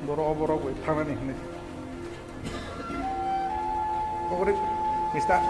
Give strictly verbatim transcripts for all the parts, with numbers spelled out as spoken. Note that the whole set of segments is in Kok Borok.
Borok o borok bai thangnani hinwi. Oborik, mister.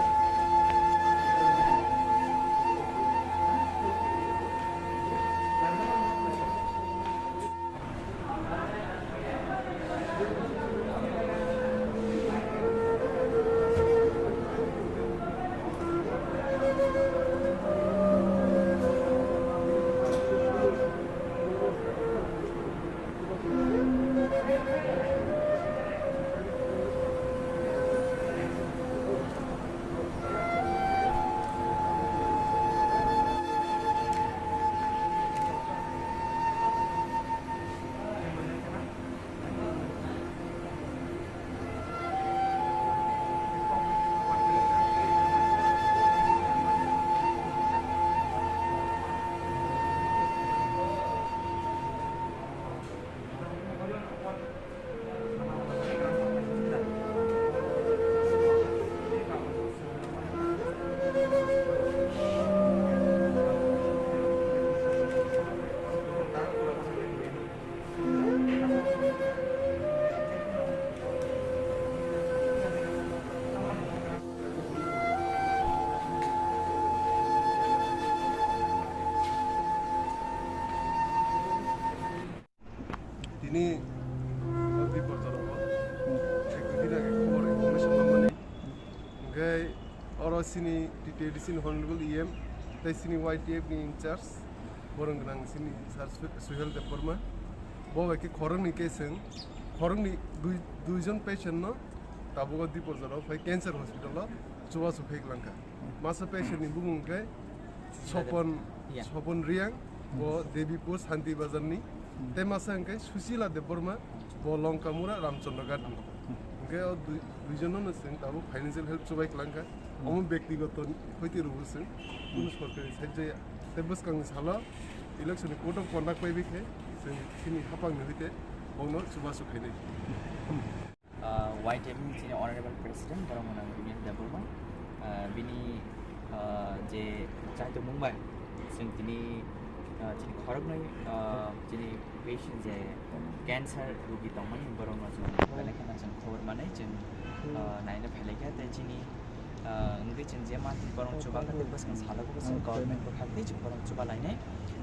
Tini o biporjorogo ekdin age khobor information manmani. Hwnkhe oro chini T T A D C ni honorable E M tei chini Y T F ni in charge borok gwnang chini sir Su-, Suhel Debbarma. Bo bai khe khoroknwi khe chwng khoroknwi dui, duijon patient no tabuk o Diporjoro phai cancer hospital o chubachu phai glangkha. Masa patient ni bumung khe Sopon, Iya. Sopon Riang, bo Debipur Santi Bazar ni. Tei masa hwnkhe Susila Debbarma, bo Longkamura Ramchandra Ghat ni. Hwnkhe o dui, duijon no chwng tabuk financial help chubai klangkha. Omo bektigoto hoite rwbo chwng, kunu sorkari side jaya. Tei bwskangni salo election ni code of conduct bai bikhe chwng chini hapang ni hoite bono chubachu khainai. Ah, Y T F ni chini Honorable President, borok mwnang Rumiel Debbarma, ah, bini, ah, je chaitomung bai, chwng tini, ah, chini khoroknwi, ah, chini patient je cancer rugi tongmani, borokno chwng belai kheno chwng khobor manwi chwng, ah, naina phailaikha, tei chini, ah, wngwi chwng je mantwi borok chuba kha, tei bwskang salo bo chwng government bwkhaktwi chwng borok chuba lainai,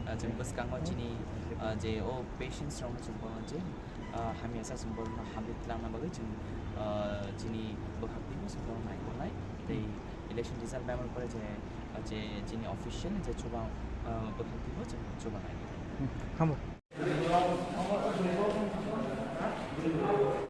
ah, chwng bwskango chini, ah, je o patients rokno chwng borokno je ah, hamya sa chwng borokno hamri twlangna bagwi chwng, ah, chini bwkhak twibo chwng borok naikolnai. Tei election result bai mani pore je, ah, je chini official je chuba, ah, bwkhak twibo chwng chuba nai. Hmm, hambai.